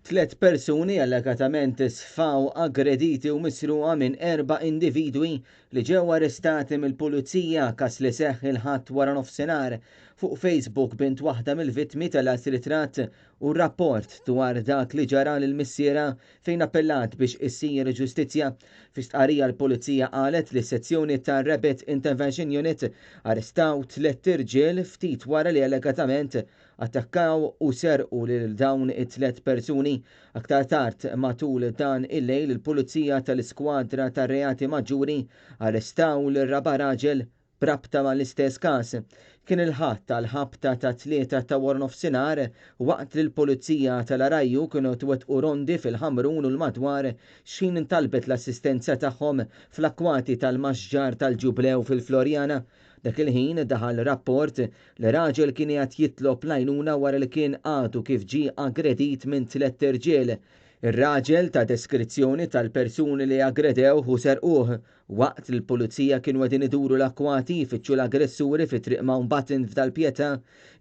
Tliet persuni allegatament sfaw aggrediti u misruqa minn erba' individwi li ġew arrestati mill-Pulizija, każ li seħħ il-Ħadd waranofsinhar. Fuq Facebook bint waħda mill-vittmi telgħet ritratt u rapport dwar dak li ġara lil missierha fejn appellat biex issir ġustizzja. Fi stqarrija l-Pulizija qalet li s-sezzjoni tar-Rapid Intervention Unit arrestaw tlett irġiel ftit wara li allegatament attakkaw u serqu lil dawn it-tliet persuni. Aktar tard matul dan il-lejl il-Pulizija tal-Iskwadra tar-Reati Maġġuri arrestaw lir-raba' raġel b'rabta mal-istess każ. Kien il-Ħadd għall-ħabta tat-tlieta ta' waranofsinhar waqt li l-Pulizija tal-RIU kienu qed iwettqu rondi fil-Ħamrun u l-madwar x'ħin intalbet l-assistenza tagħhom fl-akkwati tal-Maxġar tal-Ġublew fil-Floriana. Dak il-ħin daħal rapport li raġel kien qiegħed jitlob l-għajnuna wara li kien għadu kif ġie aggredit minn tlett irġiel. Ir-raġel ta deskrizzjoni tal-persuni li aggredewh u serquh. Waqt li l-Pulizija kienu qegħdin iduru l-akkwati jfittxu l-aggressuri fi Triq Mountbatten f'Dal-Pietà,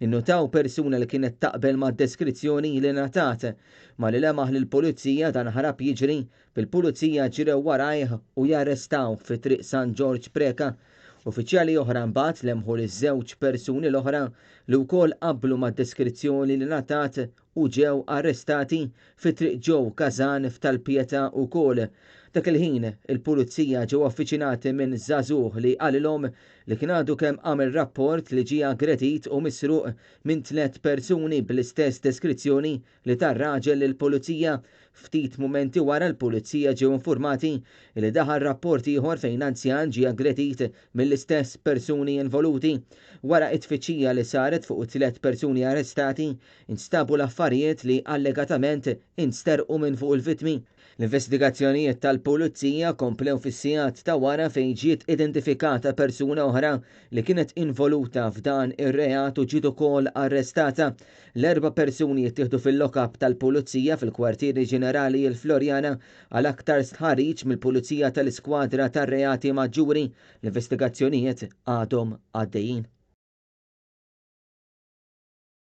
innutaw persuna li kienet taqbel mad-deskrizzjoni li ngħatat. Malli lemaħ lill-Pulizija dan ħarab jiġri, bil-Pulizija ġrew warajh u jarrestawh fi Triq San Ġorġ Preca. Uffiċjali oħra mbagħad lemħu liż-żewġ persuni l-oħra li wkoll qablu mad-deskrizzjoni li ngħatat u ġew arrestati fi Triq Joe Kazan f'Tal-Pietà wkoll. Dak il-ħin, il-Pulizija ġew affiċinati minn żagħżugħ li qalilhom li kien għadu kemm għamel rapport li ġie aggredit u misruq minn tlett persuni bl-istess deskrizzjoni li ta r-raġel lill-Pulizija. Ftit mumenti wara l-Pulizija ġew infurmati li daħal rapport ieħor fejn anzjan ġie aggredit mill-istess persuni involuti. Wara t-tfittxija li saret fuq it-tliet persuni arrestati, instabu l-affarijiet li allegatament insterqu minn fuq il-vittmi. L-investigazzjonijiet tal-Pulizija komplew fis-sigħat ta' wara fejn ġiet identifikata persuna oħra li kienet involuta f'dan ir-reat u ġiet ukoll arrestata. L-erba' persuni ttieħdu fil-lock-up tal-Pulizija fil-Kwartieri Ġenerali il-Floriana għal aktar stħarriġ mill-Pulizija tal-Iskwadra tar-Reati Maġġuri. L-investigazzjonijiet għadhom għaddejjin.